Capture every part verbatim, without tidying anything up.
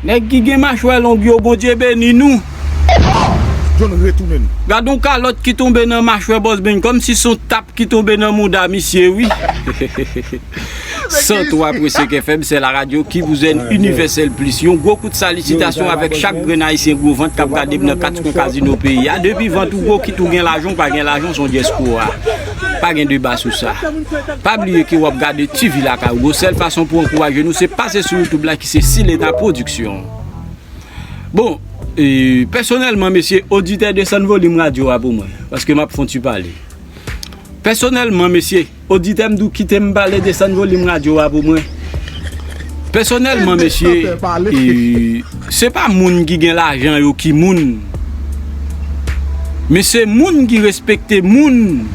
Nèg ki gen machwè long yo, Bondye beni nou. John retounen. Gad yon kalòt ki tonbe nan machwè Bòs Ben, kòmsi se yon tap ki tonbe nan mouda misye, wi. San twa pwen senk F M, c'est la radio qui vous aime, Universel Plus. Yon gwo kout salisitasyon avèk chak grenn ayisyen gwo vant k ap gade m nan kat kwen kazino peyi a. Depi vant ou gwo, kit ou gen lajan ou pa gen lajan, se yon dyaspora. Pa gen deba sou sa. Pa bliye ke w ap gade T V Lakay ou. Sèl fason pou ankouraje nou, se pase sou YouTube la ki se Silena Production. Bon, e, pèsonèlman, mesye, oditè, desann volim radyo a pou mwen, paske m ap fon ti pale. Pèsonèlman, mesye, oditè, m di w kite m pale, desann volim radyo a pou mwen. Pèsonèlman, mesye, e, se pa moun ki gen lajan yo ki moun. Men se moun ki respekte moun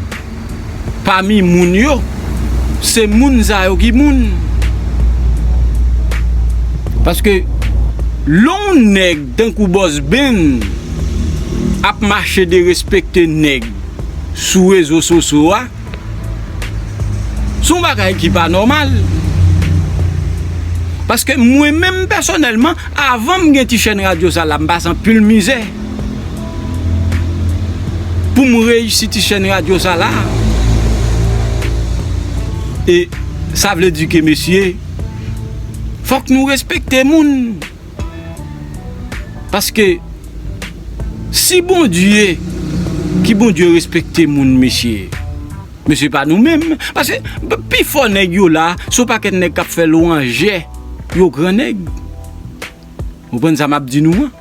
pami moun yo. Se moun sa yo ki moun. Paske lè yon nèg tankou Bòs Ben ap mache derespekte nèg sou rezo sosyo a, se yon bagay ki pa nòmal. Paske mwen menm pèsonèlman, avan m gen ti chèn radyo sa la, m pase anpil mizè pou m reyisi ti chèn radyo sa la. E sa vle di ke, mesye, fòk nou respekte moun. Paske si Bondye, ki Bondye respekte moun, mesye, mesye, pa nou menm. Paske pifò nèg yo la, se yon pakèt nèg k ap fè lwanjè yo gran nèg. Ou konprann sa m ap di nou an?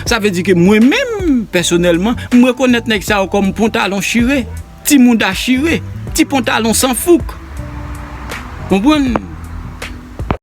Sa vle di ke mwen menm, pèsonèlman, m rekonèt nèg sa yo kòm pantalon chire, ti mouda chire, ti pantalon san fouk. Konprann?